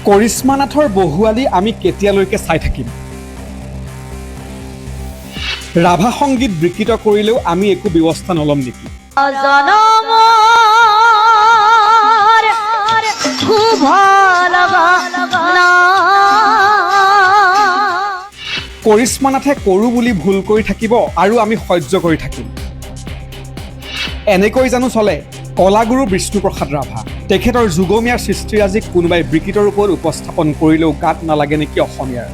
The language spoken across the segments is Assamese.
কৰিশ্মা নাথৰ বহুৱালি আমি কেতিয়ালৈকে চাই থাকিম? ৰাভা সংগীত বিকৃত কৰিলেও আমি একো ব্যৱস্থা নল'ম নেকি? জনমৰ শুভ লগন। কৰিশ্মা নাথে কৰোঁ বুলি ভুল কৰি থাকিব আৰু আমি সহ্য কৰি থাকিম, এনেকৈ জানো চলে? কলাগুৰু বিষ্ণুপ্ৰসাদ ৰাভা, তেখেতৰ যুগমীয়া সৃষ্টিৰাজিক কোনোবাই বিকৃত ৰূপত উপস্থাপন কৰিলেও গাত নালাগে নেকি অসমীয়াৰ?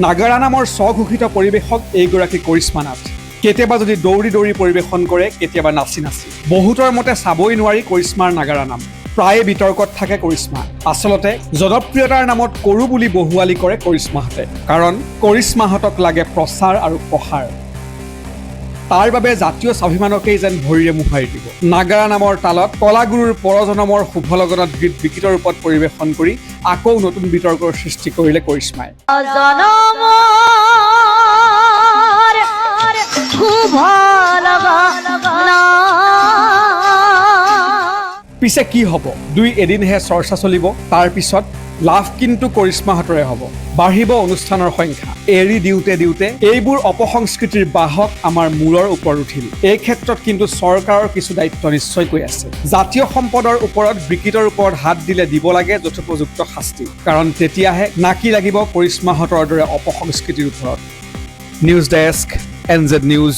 নাগাৰা নামৰ স্বঘোষিত পৰিৱেশক এইগৰাকী কৰিশ্মা নাথ কেতিয়াবা যদি দৌৰি দৌৰি পৰিৱেশন কৰে, কেতিয়াবা নাচি নাচি। বহুতৰ মতে চাবই নোৱাৰি কৰিশ্মাৰ নাগাৰা নাম। প্ৰায়ে বিতৰ্কত থাকে কৰিশ্মা। আচলতে জনপ্ৰিয়তাৰ নামত কৰোঁ বুলি বহুৱালি কৰে কৰিশ্মাহঁতে, কাৰণ কৰিশ্মাহঁতক লাগে প্ৰচাৰ আৰু প্ৰসাৰ। তাৰ বাবে জাতীয় স্বাভিমানকেই যেন ভৰিৰে মোহাৰি দিব। নাগাৰা নামৰ তালত কলাগুৰুৰ পৰজনমৰ শুভ লগনত গীত বিকৃত ৰূপত পৰিৱেশন কৰি আকৌ নতুন বিতৰ্কৰ সৃষ্টি কৰিলে কৰিশ্মাই। জনমৰ শুভ লগন। পিছে কি হ'ব? দুই এদিনহে চৰ্চা চলিব, তাৰ পিছত লাভ কিন্তু কৰিশ্মাহঁতৰে হ'ব। বাঢ়িব অনুষ্ঠানৰ সংখ্যা। এৰি দিওঁতে দিওঁতে এইবোৰ অপসংস্কৃতিৰ বাহক আমাৰ মূৰৰ ওপৰত উঠিল। এই ক্ষেত্ৰত কিন্তু চৰকাৰৰ কিছু দায়িত্ব নিশ্চয়কৈ আছে। জাতীয় সম্পদৰ ওপৰত বিকৃত ৰূপত হাত দিলে দিব লাগে যথোপযুক্ত শাস্তি, কাৰণ তেতিয়াহে নাকি লাগিব কৰিশ্মাহঁতৰ দৰে অপসংস্কৃতিৰ ওপৰত। News desk, NZ news.